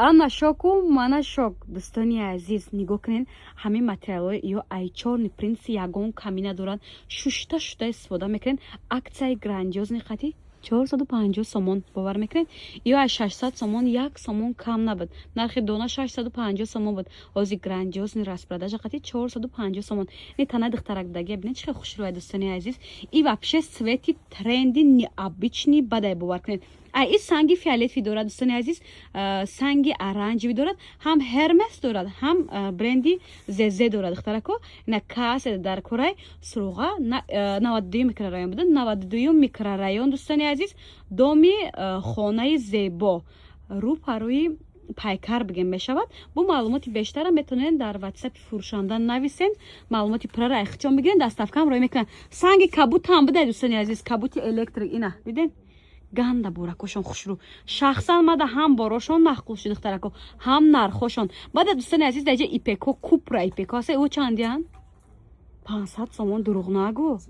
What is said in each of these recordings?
Ана шоку мана шок, дӯстони азиз. Нигоҳ кунед, ҳамин материалҳои ё ай чёрный принц ягон камӣ надоранд. Шушта шушта истифода мекунед. Акцияи грандиозный қати 450 сомон. Бовар мекунед, ё аз 600 сомон як сомон кам набуд. Нархи дона 650 сомон буд, ҳозир грандиозный распродажа қати 450 сомон. Не тана духтарак будагия, бинед, чӣ хел хушрӯя, дӯстони азиз. И вообще цвети тренди необычный бадай, бовар кунед. А и санги фиолетовый дорад, дӯстони азиз, санги оранжевый дорад, ҳам Хермес дорад, ҳам бренди ЗЗ дорад. Духтарако, ина касе дар курай суруға, 92-юм микрорайон буда, 92-юм микрорайон, дӯстони азиз, доми хонаи зебо, рӯ парӯи Пайкар бигем мешавад. Бо маълумоти бештара метавонед дар Ватсапи фурӯшанда нависен, маълумоти пуррара ихтиёр бигирен, доставкаам роӣ мекунанд. Санги кабутам будай, дӯстони азиз, кабути электрик. Ина диден, ганда буракошон хушрӯ. Шахсан мада ҳам борошон маъқул шуд, духтарако, ҳам нархошон. Баъда, дӯстони азиз, даҷа ипеко, купра ипеко ҳаста. Ӯ чандиян? 500 сомон. Дурӯғ нагӯ,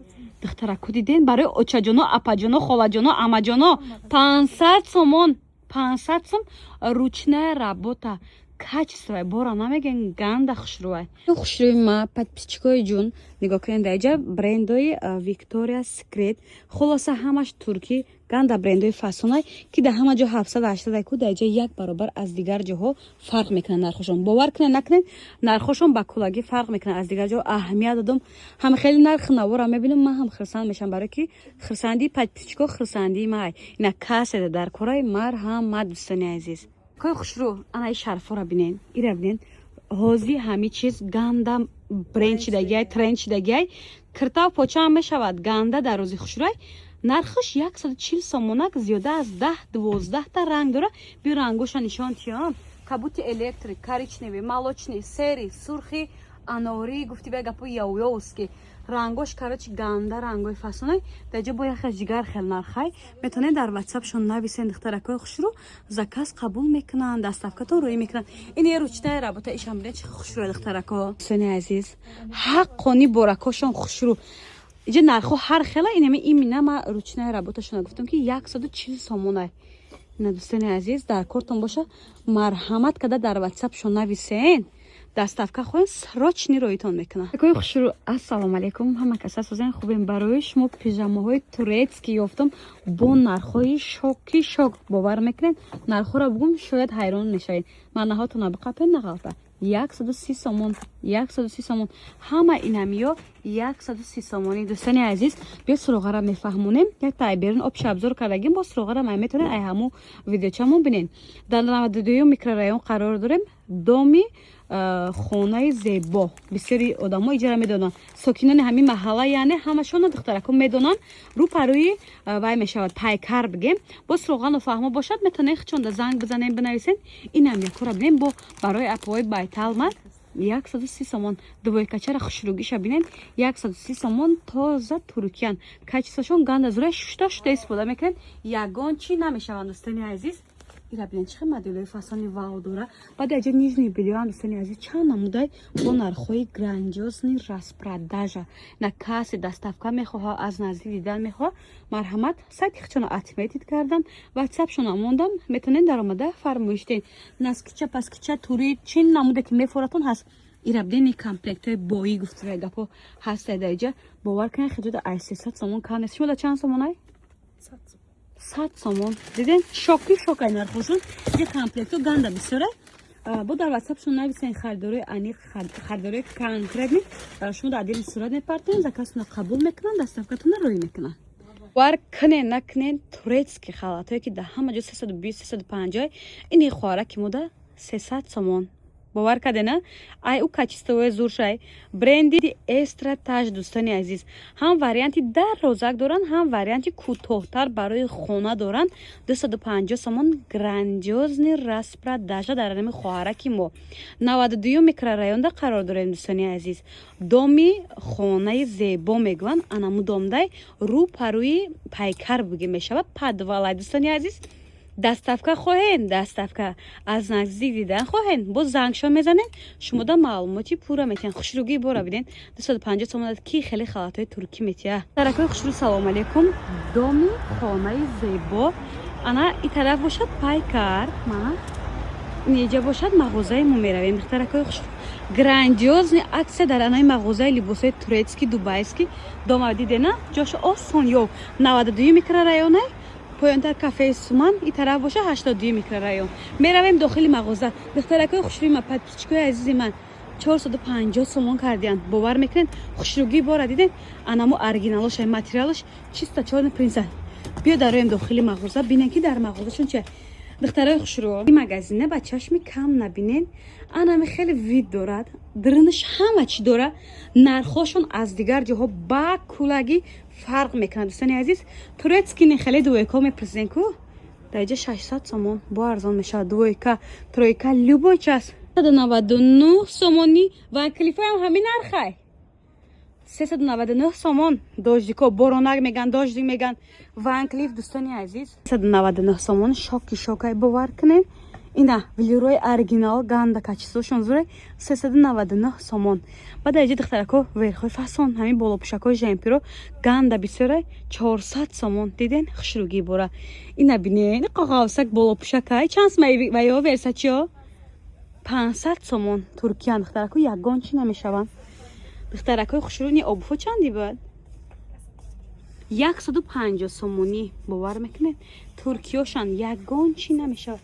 духтарако. Диден, барои очаҷоно, апаҷоно, холаҷоно, амаҷоно 500 сомон, 500 сом. Ручная работа, качествои бора намегӯен, ганда хушрӯай. Хушрӯи ма, подписчикои ҷун, нигоҳ кунед, даиҷа брендои Виктория Секрет, хулоса, ҳамаш туркӣ, ганда брендои фасонай, ки дар ҳама ҷо 700, 800 ку, даиҷа як баробар аз дигар ҷоҳо фарқ мекунад нархошон. Бовар кунед, накунед, нархошон ба кулагӣ фарқ мекунад аз дигар ҷо. Аҳамият додум, ҳам хеле нарх навора мебинам, ман ҳам хирсанд мешавам, барое ки хирсандии подписчико хирсандии май. Ина каседа дар кораи, марҳамат, дӯстони азиз. Кои хушрӯ, ана и шарфора бинен, ира бинен. Ҳозир ҳами чиз ганда бренд шидагиай, тренд шидагиай. Киртав почаам мешавад, ганда дар рӯзи хушрӯай. Нархаш 140 сомонак, зиёда аз 10-12 та ранг дора. Биё, рангоша нишон тиём: кабути электрик, коричневый, молочный, серый, сурхи анорӣ, гуфти ба гапо ёвёвский рангош. Короче, ганда рангои фасонай. Даҷа бо яхе ҷигар хел нархай. Метавонед дар Ватсапшон нависен, духтаракои хушрӯ, заказ қабул мекунанд, доставкатон рӯӣ мекунанд. Ин е ручная работа, ишам бинед, чӣ хушрӯя, духтарако. Дӯстони азиз, ҳаққони боракошон хушрӯ. Иҷа нархҳо ҳар хела. Инами имина ма ручная работашона гуфтам, ки 140 сомонай. Ина, дӯстони азиз, дар кортон боша, марҳамат када дар Ватсапшон нависен, доставка хоҳем, срочный роитон мекунам. Акои хушрӯ, ассалому алайкум, ҳама каса созен, хубем. Барои шумо пижамаҳои турецкий ёфтам бо нархҳои шоки шок. Бовар мекунед, нархҳоро бугум, шояд ҳайрон мешавед. Манаҳотона биқапен, нағалта, 130 сомон, 130 сомон. Ҳама инамиё 130 сомонӣ. Дӯстони азиз, биё, суроғара мефаҳмонем. Як тай берун об шабзор кардагим, бо суроғара май метавонед ай ҳаму видеочамон бинед. Дар 92-юм микрорайон қарор дорем, доми хонаи зебо. Бисёри одамо иҷара медонанд, сокинони ҳамин маҳалла, яъне ҳамашона духтарако медонанд. Рӯ парӯи вай мешавад, Пайкар бигем. Бо суроға нофаҳмо бошад, метавонед хичонда занг бизанем, бинависен. Инам якора бинем, бо барои апои байталман 130 сомон. Двойкачара хушрӯгиша бинед, 130 сомон, тоза туркиян, качествошон ганда зура, шушта шушта истифода мекунед, ягон чӣ намешаванд, дӯстони азиз. Ира бинед, чӣ хел моделҳои фасони вау дора. Баъд аҷа нижний бельёам, дӯстони азиз, чанд намудай бо нархҳои грандиозный распродажа. На касе доставка мехоҳа, аз наздик дидан мехоҳа, марҳамат. Сайти хичона отметить кардам, Ватсапшона мондам, метавонед даромада фармоиш диҳед. Носкича, паскича, тури, чӣ намуде ки мефоратон ҳаст. Ира бинед, комплектҳои боӣ, гуфтура гапҳо ҳаста даиҷа. Бовар кунед, хиҷода ай 300 сомон кам нест. Шумо да чанд сомонай? 100 сомон. Диден, шоки шокай нархошон. Иҷа комплектҳо ганда бисёра. Бо дар Ватсапшон нависен, харидорои аниқ, харидорои конкретный шумо дар отдельный сурат мепартонед, заказтона қабул мекунанд, доставкатона роӣ мекунанд. Бовар кунен, накунен, турецкий халатҳое, ки дар ҳама ҷо 320, 350, ини хоҳара ки мода 300 сомон. Бовар кардена, ай ӯ качествои зуршай, бренди Эстра Таж. Дӯстони азиз, ҳам варианти дарозак доранд, ҳам варианти кӯтоҳтар барои хона доранд. 250 сомон, грандиозный распродажа дар ами хоҳараки мо. 92-юм микрорайонда қарор дорем, дӯстони азиз, доми хонаи зебо мегӯянд. Анаму домдай рӯ парӯи Пайкар буге мешавад, подвалай. Дӯстони азиз, доставка хоҳем, доставка, аз наздик дидан хоҳем, боз зангшо мезанем, шумода маълумоти пурра метиҳанд. Хушрӯгии бора биден, 250 сомон. Ки хеле халатҳои туркӣ метиҳа. Даракҳои хушрӯ, салому алейкум. Доми хонаи зебо, ана и тараф бошад Пайкар. Мана. Инҷа бошад, мағозаи мо меравем, духтаракои хуш. Грандиозный акция дар анаи мағозаи либосҳои турецкий, дубайский. Дома дидена, ҷош осон ё 92 микрорайонай, поёнтар кафеи Суман, и тараф боша 82 микрорайон. Меравем дохили мағоза. Духтаракои хушрӯи ман, подписчикои азизи ман, 450 сомон кардиянд, бовар мекунед? Хушрӯгӣ бора дидед, анамо оригиналоша, материалаш чисто Чёрный Принца. Биё дароем дохили мағоза, бинем, ки дар мағозашон чи. Духтарои хушрӯ, ин магазина ба чашми кам набинен, анами хеле вид дорад, диринаш ҳама чӣ дорад, нархҳошон аз дигар ҷоҳо ба кулагӣ фарқ мекунад. Дӯстони азиз, турецкий не хеле двойка мепурсиден ку, дар иҷа 600 сомон, бо арзон мешавад. Двойка, тройка, любой час 99 сомонӣ. Ва клифоям ҳамин нархай, 399 сомон. Дождико, боронак меган, дождик меган, Ван Клиф, дӯстони азиз, 399 сомон. Шоки шокай, бовар кунед. Ина велюрои оригинал, ганда качествошон зуре, 399 сомон. Баъд аҷи, духтарако, верхои фасон, ҳамин болопӯшакҳои жемпиро ганда бисёрай, 400 сомон. Диден, хушрӯгӣ бора. Ина бинен, қоғавсак болопӯшакай чанд сомай ва ё Версачио 500 сомон. Туркиян, духтарако, ягон чӣ намешаванд. Духтаракои хушрӯни, обуфо чанди бояд? 150 сомонӣ, бовар мекунед? Туркиёшан, ягон чӣ намешавад.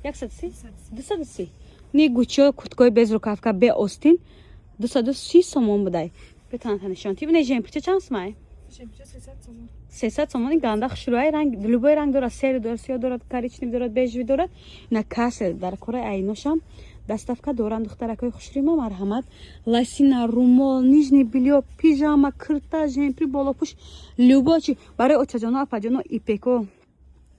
130, 230. Не, гучио, курткои без рукавка, бе остин 230 сомон будай. Бетаната нишон ти. Не, жемпирча чанд сомай? 300 сомони. Ганда хушрӯай, ранг, любой ранг дорад, серый дорад, сиёҳ дорад, коричневый дорад, бежевый дорад. На касе дар кораи айношам доставка доранд. Духтаракои хушрӯи, марҳамат. Лосина, румол, нижнее бельё, пижама, кирта, жемпри, болопӯш, любой чи барои очаҷоно, апаҷоно, ипеко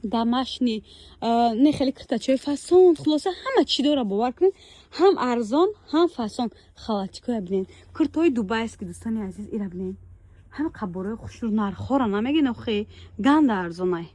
домашний, не, хеле киртачои фасон. Хулоса, ҳама чӣ дора, бовар кунед, ҳам арзон, ҳам фасон. Халатикоя бинед, куртои дубайский. Дӯстони азиз, ира бинед, ҳама қаборои хушрӯ, нархҳоро намегин охи, ганда арзонай.